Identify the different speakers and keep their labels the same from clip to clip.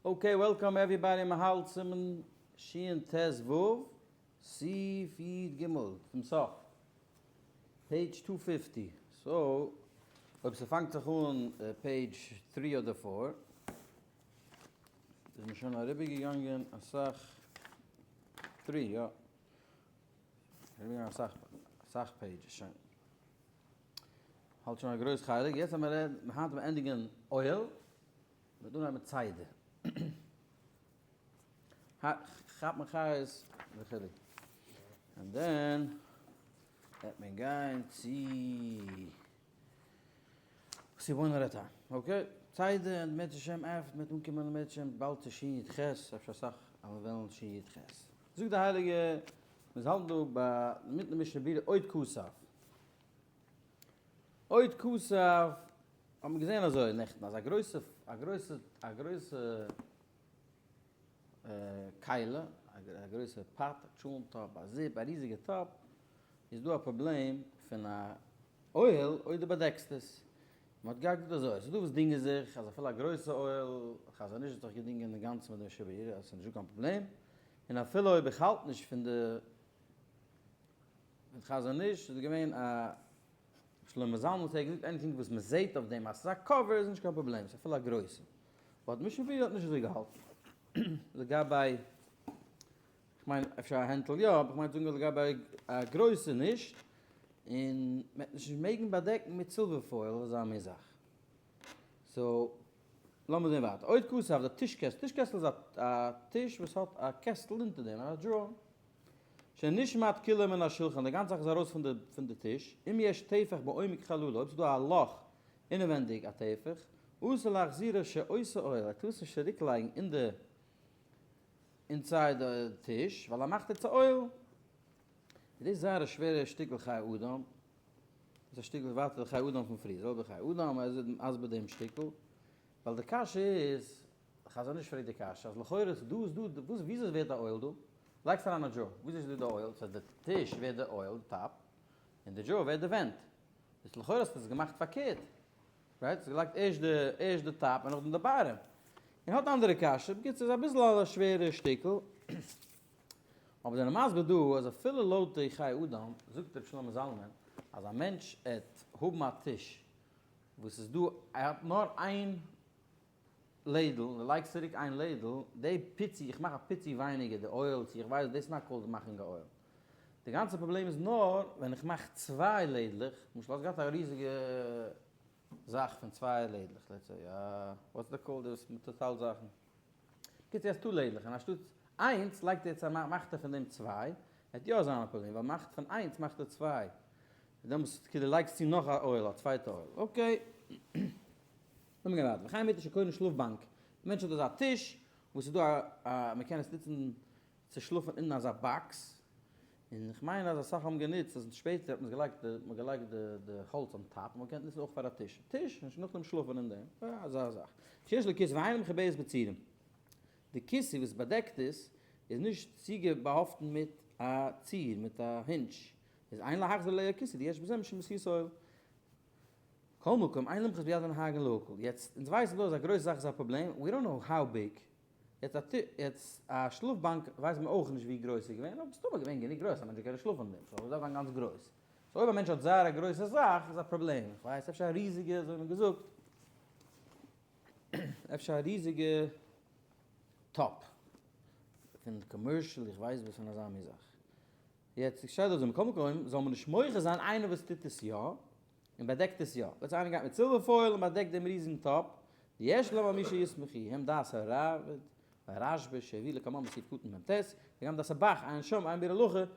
Speaker 1: Okay welcome everybody מ'האלט סימן שין ט ו סעיף י ג צום סוף page two 50 so אויב ס'פאנגט זיך אן page three אדער four איז מען שוין אריבערגעגאנגען אסאך three יא אריבערגעגאנגען אסאך אסאך pages שוין האלט שוין א גרויס חלק יעצט אז מ'רעדט היינט מיר ענדיגען אוהל מ'וועט אנהייבן מיט צידה. כאפט מען חיות וכו'. And then וועט מען גיין צו צו one at a time. Okay? צידה און אם ירצה השם עפט מ'וועט אנקומען אם ירצה השם באלד צו שין י ח, אפשר אסאך אז מיר וועלן שין י ח. זאגט די הייליגע, מיר האלטן דא ביי מיטן משנה ברורה עוד כתב. עוד כתב האט מען געזען אזוי נעכטן אז א גרויסע א גרויסע א גרויסע כלי א גרויסע pot א טשולנט טאפ א זופ א ריזיגע טאפ איז דא א פראבלעם פון א אוהל אויב דו באדעקסט עס. מען האט געהאט אזוי ס'איז דא וואס דינגען זיך אז אפילו א גרויסע אוהל חזון איש האט זיך געדינגען אינגאנצן מיט דעם שביר אז ס'איז נישטא קיין פראבלעם און אפילו אויב איך האלט נישט פון די מיט חזון איש איז געווען א שלמה זלמן האט געזאגט anything וואס מען זעהט אויף דעם אז ס'איז א cover איז נישט קיין פראבלעם ס'איז אפילו א גרויסע but משנה ברורה האט נישט אזוי געהאלטן לגבי כ'מיין אפשר א הענטל יא אבער כ'מיין צו זאגן לגבי א גרויסע נישט און מ'העט נישט מעגן באדעקן מיט silver foil אזא מין זאך so לאמיר זעהן ווייטער עוד כתב די טיש קעסטל טיש קעסטל איז א טיש וואס האט א קעסטל אונטער דעם א drawer. שנשמט כולו מן השולחן, די גאנצע זאך איז ארויס פון די פון די טיש, אם יש טפח בעומק חללו, אויב ס'איז דא א לאך אינעווענדיג א טפח, אסור להחזירו שעושה אוהל, ער טאר עס נישט צוריק לייגן אין די inside די טיש, ווייל ער מאכט עס צו אוהל. איז דאס זייער א שווערע שטיקל חיי אדם, דאס איז א שטיקל ווייטער די חיי אדם פון פריער, זעלבע חיי אדם, ער איז מסביר דעם שטיקל, ווייל די קשיא איז, חזון איש פרעגט די קשיא אז לכאורה איז דא איז דא וואס וויאזוי ווערט א אוהל דא? לייגסט אריין א drawer וויאזוי איז דא די אוהל? סאיז די טיש ווערט די אוהל די טאפ און די drawer ווערט די ווענט איז לכאורה האסטו עס געמאכט פארקערט right? האסט געלייגט ערשט די ערשט די טאפ און נאכדעם די bottom און האט אנדערע קשיא בקיצור איז אביסל א שווערע שטיקל אבער זענען מסביר דא אז אפילו לויט די חיי אדם זאגט רבי שלמה זלמן אז א מענטש עט האבן א טיש וואס איז דא ער האט נאר איין לעדל, און לייגסט צוריק איין לעדל, די פיצי, איך מאך א פיצי ווייניגער די אויל, צו איך ווייס, דאס איז not called מאכן א אוהל. די גאנצע פראבלעם איז נאר ווען איך מאך צוויי לעדלעך, למשל האסט געהאט א ריזיגע זאך פון צוויי לעדלעך, let's say, what's the called דאס מיט טאטאל זאכן, בקיצור האסטו לעדלעך, און אנשטאט איינס לייגט ער יעצט א מאכט ער פון דעם צוויי, וועט יא זיין א פראבלעם, ווייל מאכט פון איינס מאכט ער צוויי, דעמאלטס כאילו לייגסט צו נאך א אוהל, א צווייטע אוהל, okay. לאמיר גיין ווייטער, וכן מותר שקונה שלאף באנק, די מענטש האט אזא טיש וואס איז דא א א מען קען עס נוצן צו שלאפן אין אזא box, און איך מיין אז אסאך האבן גענוצט אז שפעטער האט מען עס געלייגט די מען האט געלייגט די די האלץ on top, מען קען נוצן אויך פאר א טיש, טיש און נאכדעם שלאפן אין דעם, אזא זאך. שיש לו כיסוי ואינה מכובסת בצירים, די כיסוי וואס באדעקט עס איז נישט צוגעבאהאפטן מיט א ציר, מיט א hinge, איז אין להחזיר עליה כיסוי דיש בזה משום עשיית אוהל. כל מקום, אין למחות ביד הנוהגין להקל. יעצט, אונז ווייסן דא אז א גרויסע זאך איז א פראבלעם, we don't know how big. יעצט א ט יעצט א שלאף באנק ווייסט מען אויך נישט ווי גרויס ס'איז געווען, אבער מסתמא געווען גענוג גרויס אז א מענטש זאל קענען שלאפן אין דעם, so עס דארף זיין גאנץ גרויס. so אויב א מענטש האט זייער א גרויסע זאך איז א פראבלעם, איך ווייס אפשר א ריזיגע, אזוי האט מען געזאגט, אפשר א ריזיגע טאפ פון commercial, איך ווייס וואס פון אזא מין זאך. יעצט שטייט דא אזוי, מכל מקום זאל מען נישט מוחה זיין איינער וואס טוט עס יא, און באדעקט עס יא. let's איינער גייט מיט silver foil און באדעקט דעם ריזיגן טאפ, יש לומר מי שיסמכו הם דעת הראב"ד והרשב"א שהביא לקמן בסעיף קטן מ"ט, וגם דעת הב"ח, עיין שם עיין ביאור הלכה,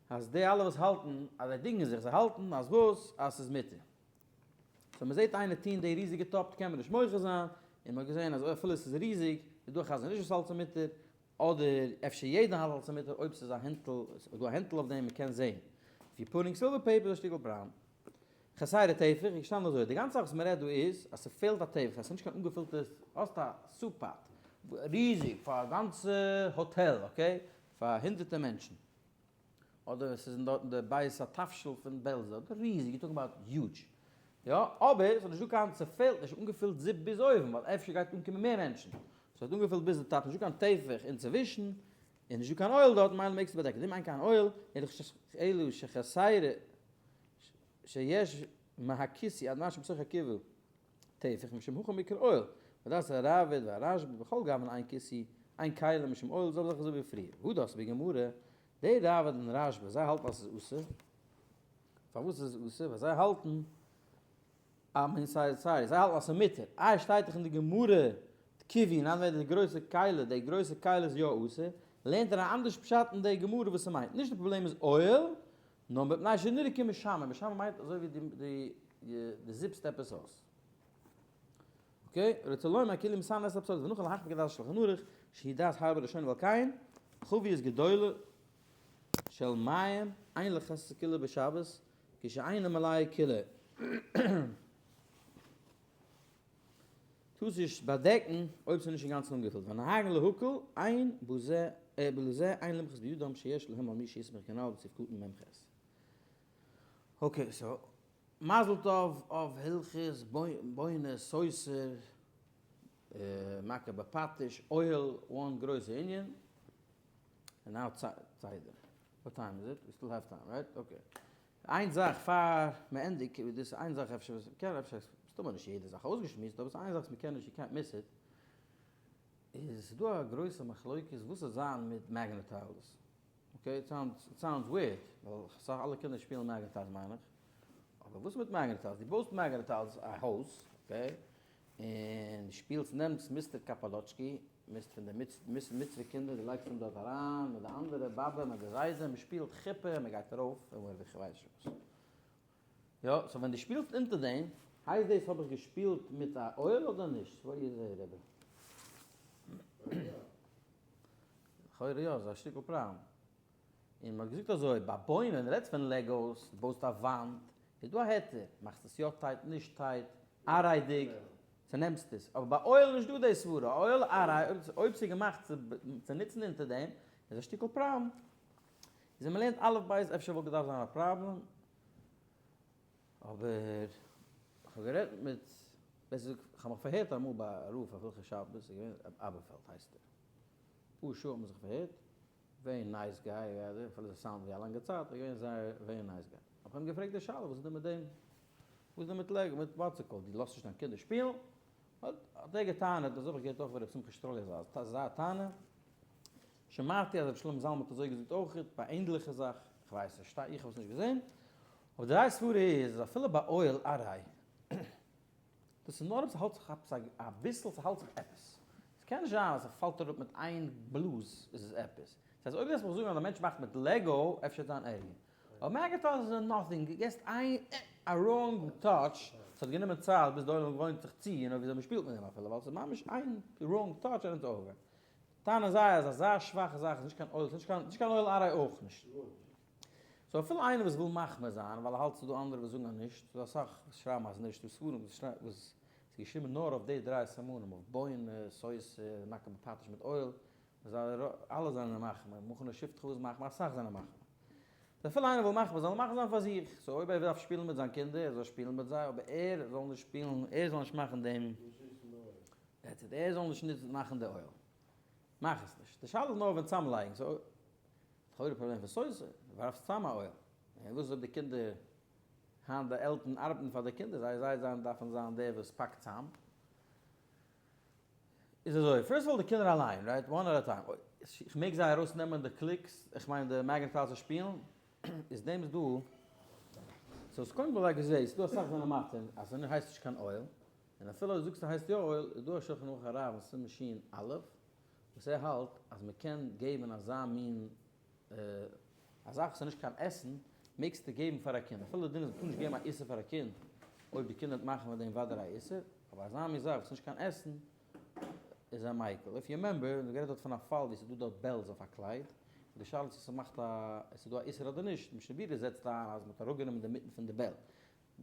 Speaker 1: אז די אלע וואס האלטן אז זיי דינגען זיך, זיי האלטן אז וואס? אז ס'איז מותר. so מ'זעט איינער טוהן די ריזיגע טאפ קען מען נישט מוחה זיין, און מ'האט געזען אז אפילו ס'איז ריזיג, איז דא א חזון איש וואס האלט ס'איז מותר, אדער אפשר יעדער האלט אלס א מותר אויב ס'איז א הענטל, ס'איז דא א הענטל אויף דעם מ'קען זעהן. if you putting silver paper איז א שטיקל פראבלעם. חסרה טפח איז געשטאנען אזוי, די גאנצע זאך וואס מ'רעדט דא איז אז ס'פעלט א טפח, אז ס'איז נישט קיין אנגעפילטע, האסט א soup pot, ריזיג, פאר א גאנצע האטעל, okay, פאר הונדערטער מענטשן. אדער עס איז אין דארטן די בית התבשיל פון בעלזא, אדער ריזיג, you talking about huge. יא, אבער ס'איז נישטא קיין, ס'פעלט נישט אנגעפילט זופ ביז אויבן, ווייל אפשר גייט אנקומען מער מענטשן. ס'האט אנגעפילט ביז די top, נישטא קיין טפח אינצווישן, און נישטא קיין אוהל דארט, ממילא מעגסטו באדעקן. אם אין קיין אוהל, אלא שחסרה שיש מהכיסוי עד מה שבתוך הקיבה טפח משום הכי מיקרי אוהל, ודעת הראב"ד והרשב"א בכל גוון אין כיסוי אין כלי משום אוהל זאל זיך אזוי ווי פריער. והא דאס בגמרא, די ראב"ד און רשב"א זיי האלטן אז ס'איז אסור, פארוואס איז עס אסור? ווייל זיי האלטן אה מיין sorry sorry, זיי האלטן אז ס'איז מותר, איי שטייט דאך אין די גמרא תקיבי און אנדערע די גרויסע כלי, די גרויסע כלי איז יא אסור, לערנט ער א אנדערש פשט אין די גמרא וואס ס'מיינט, נישט די פראבלעם איז אוהל, נאר מפני שנראה כמשמר, משמר מיינט אזוי ווי דו זיפסט עפעס אויס. okay, רוצה לומר כאילו מסנן את הפסולת ונוכל להחמיר כדעת שלחן ערוך שהיא דעת הרבה ראשונים ועל כן חביות גדולה של מים אין לכסות כולה בשבת כשאינה מלאה כולה. טארסט נישט באדעקן אויב ס'איז נישט אינגאנצן אנגעפילט, והנוהגין להקל אין בזה בלזה אין למחות בידם שיש להם על מי שיסמך כנ"ל בסעיף קטן מ ח. okay, so מזל טוב אויף הלכות בונה סותר מכה בפטיש אוהל one גרויסע ענין, און now צידה. What time is it? We still have time, right? Okay. איין זאך פאר מען ענדיגט, דאס איז איין זאך אפשר וואס מ'קען אפשר, מסתמא נישט יעדע זאך אויסגעשמועסט, אבער ס'איז איין זאך וואס מ'קען נישט, יו קענט מיס איט, איז ס'איז דא א גרויסע מחלוקת וואס זאל זיין מיט magnet tiles. Okay, it sounds weird, ווייל אסאך אלע קינדער שפילן magnet tiles מיין איך, אבער וואס מיט magnet tiles? דו בויסט magnet tiles א הויז, okay, און דו שפילסט נעמסט מיסטער קאפאלאטשקי, מיסט פון די מצוה קינדער, דו לייגסט אים דארט אריין מיט די אנדערע באבע מיט די זיידע, מען שפילט חופה, מען גייט ארויף, און ווער איך ווייס נישט וואס. יא, so ווען דו שפילסט אונטער דעם, הייסט דאס האב איך געשפילט מיט א אוהל אדער נישט? וואט יו זעי רבי? לכאורה יא, ס'איז א שטיקל פראבלעם. און מ'האט געזאגט אזוי, ביי בויען, ווען רעדסט פון Legos, דו בויסט א וואנט, איז דא א היתר, מאכסט עס יא tight, נישט tight, עראי'דיג, צונעמסט עס. אבער ביי אוהל נישט דא די סברה, אוהל עראי, אויב ס'איז געמאכט צו נוצן אונטער דעם, איז א שטיקל פראבלעם. איז ווען מ'לערנט אלף בית אפשר וואלט געדארפט זיין א פראבלעם, אבער כ'האב גערעדט מיט, בעסער געזאגט, כ'האב מיך פארהערט אמאל ביי א רב אויף הלכות שבת, ס'איז געווען רב אבערפעלד הייסט ער, אפאר שעה האט מען זיך פארהערט, very nice guy, אפילו עס sound ווי א לאנגע צייט, ער איז געווען זייער very nice guy. האב איך אים געפרעגט די שאלה, וואס איז דא מיט דעם, וואס איז דא מיט Lego, מיט what's it called, דו לאזט נישט דיין קינדער שפילן? האט ער געטענה'ט, אזוי האב איך געהערט אויך פון ר' שמחה שטראלי אזא טענה, שמעתי אז ר' שלמה זלמן האט אזוי געזאגט אויך, ביי ענדליכע זאך, איך ווייס נישט, איך האב עס נישט געזען, אבער די רייע סברה איז אז אפילו ביי אוהל עראי, דאס איז נאר אויב ס'האלט זיך עפעס אביסל, ס'האלט זיך עפעס. ס'קען נישט זיין אז ס'פאלט אראפ מיט איין בלאז איז עס עפעס. ס'הייסט אויב וועסט מיך זאגן אז א מענטש מאכט מיט Lego אפשר וועט זיין ערגער. אבער magnet tiles איז nothing, דו געסט איין א wrong touch, ס'האט גענומען צייט ביז די עולם געוואוינט זיך צו און וויאזוי מ'שפילט מיט דעם אפילו, ווייל ס'איז ממש איין wrong touch and it's over. טענה'ן זיי אז אזא שוואכע זאך איז נישט קיין אוהל, ס'איז נישט קיין אוהל עראי אויך נישט. so אפילו איינער וואס וויל מחמיר זיין ווייל ער האלט ס'איז דא אנדערע וואס זאגן אז נישט, ס'איז דא אסאך וואס שרייבן אז נישט, ס'דא ספרים וואס ס'איז געשריבן נאר אויף די דריי סימנים, אויף בונה, סותר, מכה בפטיש מיט אוהל, אלע זענען מחמיר, מכון לשבתך איז מחמיר, אסאך זענען מחמיר. so אפילו איינער וויל מחמיר זיין, זאל ער מחמיר זיין פאר זיך, so אויב ער דארף שפילן מיט זיין קינדער, ער זאל שפילן מיט זיי, אבער ער זאל נישט שפילן, ער זאל נישט מאכן דעם, that's it, ער זאל נישט מאכן די אוהל. מאך עס נישט. די שאלה איז נאר ווען צאמלייגן, so לכאורה פראבלעם פון סותר, דו ווארפסט צאם א אוהל, און וואס איז אויב די קינדער, היינט די עלטערן ארבעטן פאר די קינדער, זיי זיי זיין דארפן זיין דער וואס פאקט צאם, איז אזוי, first of all די קינדער אליין, right, one at a time, איך מעג זיי ארויס נעמען די clicks, איך מיין די magnet tiles צו שפילן, איז דעם איז דא, so עס קודם כל like געזעהן, ס'איז דא אסאך זענען מתיר אז ס'הייסט נישט קיין אוהל, און אפילו אויב זאגסטו ס'הייסט יא אוהל, איז דא א שולחן ערוך הרב אין סימן שין א', וואס ער האלט אז מען קען געבן אזא מין א זאך וואס איז נישט קיין עסן, מעגסטו געבן פאר א קינד, אפילו די דין איז מ'טאר נישט געבן א איסור פאר א קינד, אויב די קינד וועט מאכן פון דעם ווייטער א איסור, אבער אזא מין זאך וואס איז נישט קיין עסן איז א מיקל. If you remember, מ'האט גערעדט דארט פון א פאל ווי ס'איז דא דארט bells אויף א קלייד, און די שאלה איז צו ס'מאכט א, עס איז דא א איסור אדער נישט, משנה ברורה זעצט איין אז מ'האט אראפגענומען די מיטן פון די bell,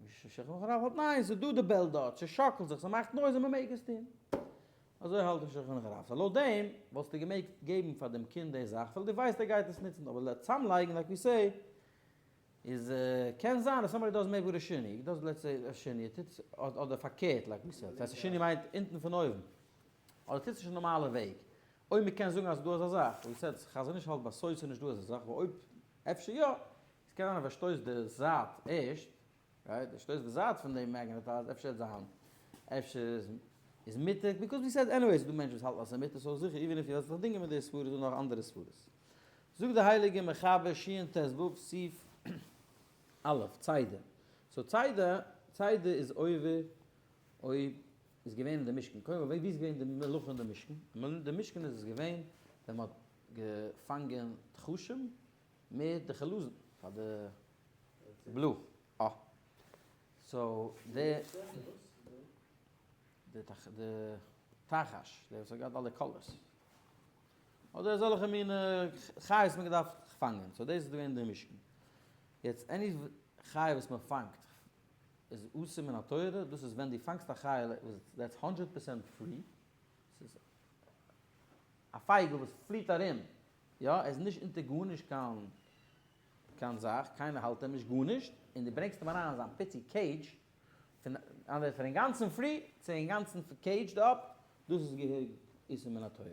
Speaker 1: שולחן ערוך הרב האלט ניין ס'איז דא די bell דארט, ס'שאקלט זיך, ס'מאכט noise און מ'מעג עס טון. אזוי האלט די שולחן ערוך הרב. so לויט דעם וואלסטו געמעגט געבן פאר דעם קינד די זאך ווייל דו ווייסט ער גייט עס נוצן, אבער צאמלייגן like we say איז קען זיין אז somebody does מער ווי שני, does let's say א שני, טוט אדער פארקערט like we say, ס'הייסט שני מיינט אונטן פון אויבן. אדער טוט עס נישט אין נארמאלע וועג. אויב מ'קען זאגן אז ס'דא אזא זאך, ווי סעד, חזון איש האלט ביי סוי ס'איז נישט דא אזא זאך, ווייל אויב אפשר יא, עס קען זיין אז ער שטויסט די זייט ערשט, right, ער שטויסט די זייט פון די magnetize, אפשר וועט זיין, אפשר איז איז מותר, because ווי said anyway ס'דא מענטשן וואס האלטן אז ס'איז מותר, so זיכער even if דו וועסט זיך דינגען מיט די סברות איז דא נאך אנדערע סברות. זאגט די הייליגע מחבר שין ט ו סעיף א', צידה. so צידה, צידה איז עובר אויב איז געווען אין די משכן, קודם כל ווי איז געווען די מלאכה אין די משכן? אין די משכן איז עס געווען ווען מען האט געפאנגען תחשים מיט די חלזון פאר די בלו א. so די די תחש, די וואס האט געהאט אלע colors. אדער אזעלכע מינע חיות מען געדארפט פאנגען, so דאס איז געווען די משכן. יעצט any חיה וואס מען פאנגט איז אסור מן התורה, דאס איז ווען דו פאנגסט א חיה וואס that's 100% free, ס'איז א פייגל וואס פליט ארום, יא, ער איז נישט אונטער גארנישט קיין קיין זאך, קיינער האלט אים נישט גארנישט, און דו ברענגסט אים אריין אין זיין פיצי cage, פון אנדערע פון אינגאנצן free צו אינגאנצן caged up, דאס איז געהעריג איסור מן התורה.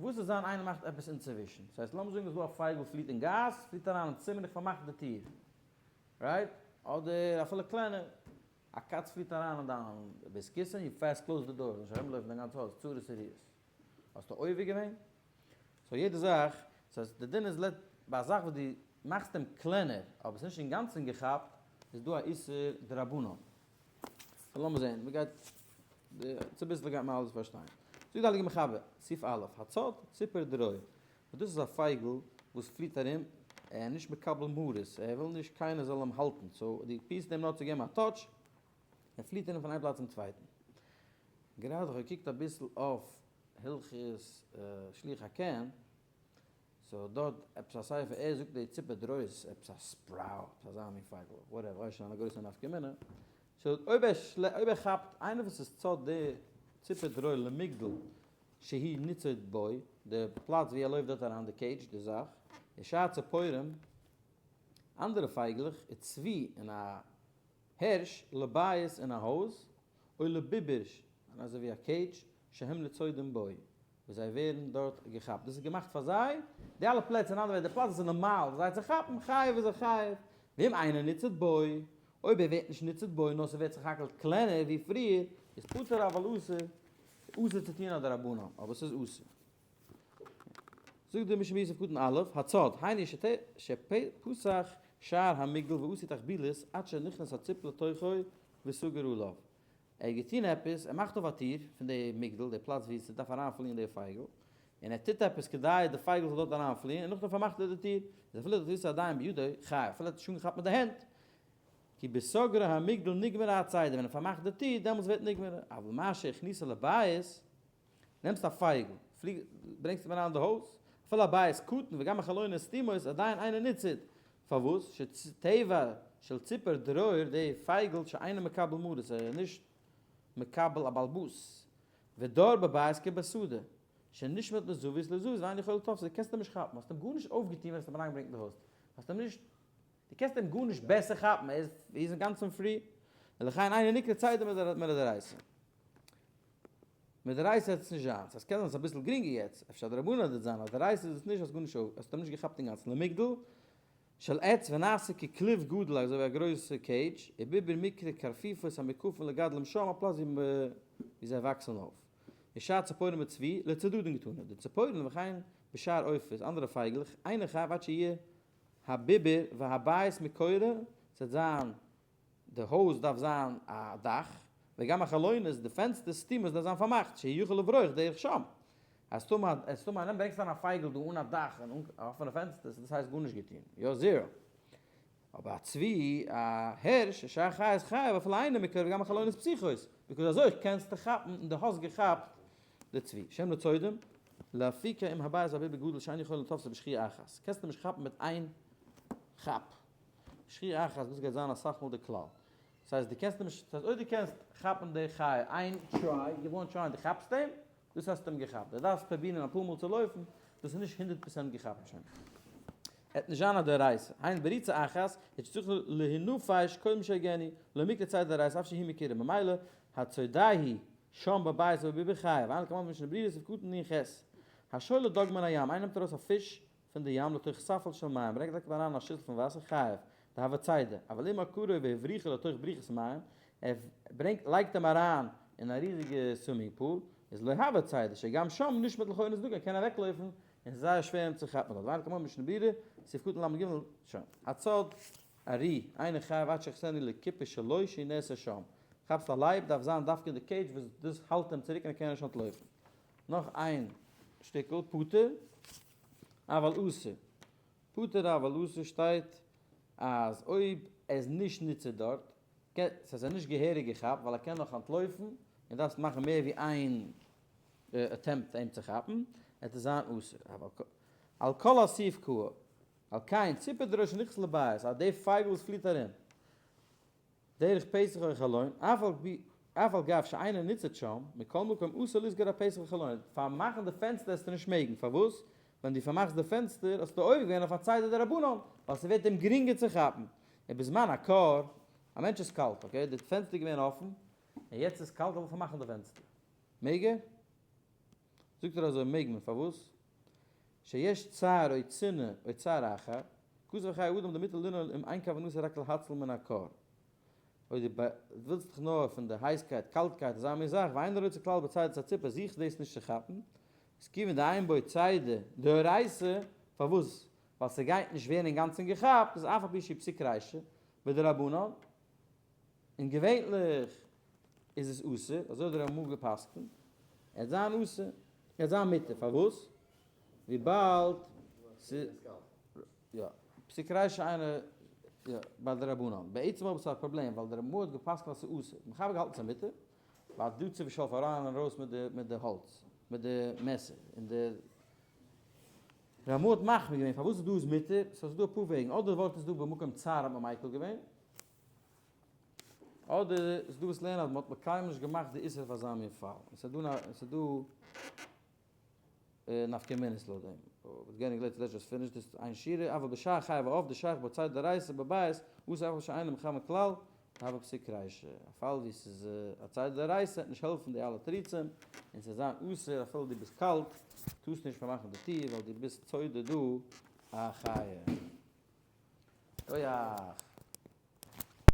Speaker 1: וואס איז זיין איינער מאכט עפעס אינצווישן? ס'הייסט לאמיר זאגן איז דא א פייגל פליט אין גאס, פליט אריין אין צימער און איך פארמאך די טיר, right? אדער אפילו קלענער, א קאץ פליט אריין אין דיין בית כסא און you fast close the door, זאל נישט ארומלויפן דיין גאנצע הויז, צרות צרורות. האסטו עובר געווען? so יעדע זאך, ס'הייסט די דין איז לית ביי א זאך וואס דו מאכסט אים קלענער אבער ס'איז נישט אינגאנצן געכאפט, איז דא א איסור דרבנן. so לאמיר זען, מ'גייט צוביסלעך גייט מען אלעס פארשטיין. זאגט די הייליגע מחבר, סעיף א', הצד ציפור דרור, וואס דאס איז א פייגל וואס פליט ארום, ער איז נישט מקבל מרות, ער וויל נישט קיינער זאל אים האלטן, so דו פירסט אים נאר צו געבן א touch, ער פליט ארום פון איין פלאץ צום צווייטן. גראדע איך האב געקוקט אביסל אויף הלכות שילוח הקן, so דארט עפעס א ספר, ער זאגט די ציפור דרור איז עפעס א sparrow, עפעס אזא מין פייגל, whatever, כ'ווייס נישט, א גרויסע נפקא מינה. so אויב ער אויב ער כאפט איינער וואס איז צד די ציפור דרור למגדל שהיא ניצוד בו, די פלאץ ווי ער לויפט דארט אריין, די cage, די זאך, ושאר ציפורים, אנדערע פייגלעך, וצבי און א הערש, לבית אין א הויז, או לביבר, און אזוי ווי א cage, שהם ניצודים בו, וואס זיי ווערן דארט געכאפט. דאס איז געמאכט פאר זיי, די אלע פלעצער, אין אנדערע ווערטער, די פלאץ וואס איז נארמאל זיי צו כאפן, חייב איז ער חייב, ואם אינו ניצוד בו, אויב ער ווערט נישט ניצוד בו, נאר ס'ווערט סך הכל קלענער ווי פריער, איז פטור אבל אסור, אסור צו טון א דרבנן, אבער ס'איז אסור. זאגט די משנה ביוסף קטן א', הצד, היינו שפתח שער המגדל ועשו תחבולות עד שנכנס הציפור לתוכו וסגר עליו. ער האט געטון עפעס, ער מאכט אויף א טיר פון די מגדל, די פלאץ ווי ס'דארף אריינפליען די פייגל, און ער טוט עפעס כדי די פייגל זאל דארט אריינפליען, און נאכדעם פארמאכט ער די טיר, איז אפילו תפיסה עדיין בידו, חייב, אפילו ער האט עס שוין געכאפט מיט די הענט, כי בסוגרו המגדל נגמרה הצידה, ווען ער פארמאכט די טיר, דעמאלטס ווערט נגמרה, אבל מה שהכניסה לבית, נעמסט א פייגל, פליג, ברענגסט אים אריין אין די הויז, אפילו א בית קטן וגם החלונות סתומות עדיין אינו ניצוד, פארוואס? שטבע של ציפור דרור, די פייגל שאינו מקבל מרות, ער איז נישט מקבל א באלבאס, ודר בבית כבשדה, שנשמט מזווית לזווית ואין יכול לתפסו, דו קענסט אים נישט כאפן, האסט אים גארנישט אויפגעטון ווען האסט אים אריינגעברענגט אין די הויז, האסט אים נישט, דו קענסט אים גארנישט בעסער כאפן, ער איז אינגאנצן free, ולכן אינו נקרא צידה מדאורייתא. מדאורייתא וועט עס נישט זיין, ס'הייסט קען זיין ס'איז אביסל גרינגער יעצט, אפשר דרבנן וועט זיין, אבער דאורייתא איז עס נישט, האסט גארנישט אויף, האסט אים נישט געכאפט אינגאנצן, למגדל של עץ ונעשה ככלוב גדול אזוי ווי א גרויסע cage, וביבר מקרה קרפיפות המוקפין לגדלם שם, א פלאץ ווי זיי וואקסן אויף. ושאר ציפורים וצבי לצדדין קתני, די ציפורים וכן בשאר עופות, אנדערע פייגלעך, אינו חייב עד שיהיה הביבר והבית מקורה, ס'וועט זיין די הויז דארף זיין א דאך, וגם החלונות, די פענסטערס, סתומות דארף זיין פארמאכט, שיוכל לברוח דרך שם. אז טאמער אז טאמער איינער ברענגסט אריין א פייגל דא אן א דאך און אן אפענע פענסטערס, דאס הייסט גארנישט געטון, יא zero. אבער א צבי, א הערש, ושאר חיות חייב אפילו אינו מקורה וגם החלונות פתוחות, because אזוי קענסטו כאפן און דו האסט געכאפט די צבי. שהם ניצודים, לאפוקי אם הבית והביבר גדול שאין יכולין לתפסו בשחיה אחת. קענסט אים נישט כאפן מיט איין כאפ. שחיה אחת, דאס גייט זיין אסאך מאל די כלל. דאס הייסט דו קענסט אים נישט, דאס הייסט אויב דו קענסט כאפן די חיה איין try, give one try און דו כאפסט אים, דאס האסטו אים געכאפט. דו דארפסט פרובירן אפאר מאל צו לויפן, דאס איז נישט 100% געכאפט שוין. עט נישט זיין א דאורייתא. היינו בריצה אחת, שצריך להינפש קודם שיגענו, לא מיקרי צידה דאורייתא אף שהיא מקורה, ממילא הצודהו. שם בבית או בביבר חייב, ואין לקמן במשנה ברורה סעיף קטן נ ח. השולה דג מן הים, איינער נעמט ארויס א פיש פון די ים לתוך ספל של מים, ברענגט לייגט אים אריין אין א שיסל פון וואסער, חייב, דהוה צידה, אבל אם עקרו והבריחו לתוך בריכת מים, ער ברענגט לייגט אים אריין אין א ריזיגע swimming pool, איז לא הוה צידה, שגם שם נשמט לכאורה צדקה, ער קען אוועקלויפן, און ס'איז זייער שווער אים צו כאפן דארט, ואין לקמן במשנה ברורה, סעיף קטן ל ג, שוין. הצד ארי, אינו חייב עד שיכניסנו לקופה שלו שהיא נאסרה שם. כאפסט א לייב דארף זיין דווקא אין די cage וואס דאס האלט אים צוריק און ער קען נישט אנטלויפן. נאך איין שטיקל, פטור אבל אסור. פטור אבל אסור שטייט אז אויב ער איז נישט ניצוד דארט, ס'איז ער נישט געהעריג געכאפט ווייל ער קען נאך אנטלויפן און דארפסט מאכן מער ווי איין attempt אים צו כאפן, וועט עס זיין אסור. אבל על כל הסעיף קעה. על כן, ציפור דרור שנכנס לבית, אז די פייגל וואס פליט ארום, דרך פתח או חלון, אף על גב שאינו ניצוד שם, מכל מקום אסור לסגור הפתח וחלון, פארמאכן די פענסטער וועסטו נישט מעגן, פארוואס? ווען דו פארמאכסט די פענסטער האסטו עובר געווען אויף א צידה דרבנן, ווייל ס'ווערט אים גרינגער צו כאפן, און בזמן הקור, א מענטש איז קאלט, okay, די פענסטער איז געווען אפן, און יעצט איז קאלט, ער וויל פארמאכן די פענסטער, מעג ער? זאגט ער אזוי מעג מען, פארוואס? שיש צער או צינה או צער אחר, כתוב בחיי אדם דמותר לנעול אם אין כוונתו רק להציל מן הקור. אויב דו ווילסט דיך נאר פון די הייסקייט, קאלטקייט, אזא מין זאך, ואינו רוצה כלל בצידת הציפור, זוכסט דאס נישט צו כאפן, איז כיוון דאין בו צידה דאורייתא, פארוואס? ווייל ס'גייט נישט ווערן אינגאנצן געכאפט, איז אף על פי שהיא פסיק רישא, בדרבנן, און געווענליך איז עס אסור, אזוי האט דער רמא גע'פסק'נט, ער וועט זיין אסור, ער וועט זיין מותר, פארוואס? וויבאלד ס'איז, יא, פסיק רישא איינער, יא, ביי די רבנן, בעצם אבער ס'איז א פראבלעם, ווייל דער רמא האט גע'פסק'נט אז ס'איז אסור, האט מחבר געהאלטן ס'איז מותר, ווייל דא צו ושלף אריין און ארויס מיט די מיט די האלץ, מיט די מעסער, און דער רמא האט מחמיר געווען, פארוואס איז דא איז מותר, סאו ס'איז דא אפאר וועגן, אדער די ווארט איז דא במקום צער האט מען מיקל געווען, אדער איז דא וואס לערנען אז מ'האט קיינמאל נישט געמאכט די איסור פאר אזא מין פאל, און ס'איז דא ס'איז דא נפקא מינות לויט דעם. But getting late let's just finish this איין שורה, אבל בשער חי ועוף דשייך בו צידה דאורייתא בבית, אסור אף על פי שאינו מכוון כלל, דהוה פסיק רישא. א פאל ווי ס'איז א צידה דאורייתא וועט נישט העלפן די אלע תירוצים, און ס'וועט זיין אסור אפילו דו ביסט קאלט, טארסט נישט פארמאכן די טיר ווייל דו ביסט צודה דא א חיה. שכוח!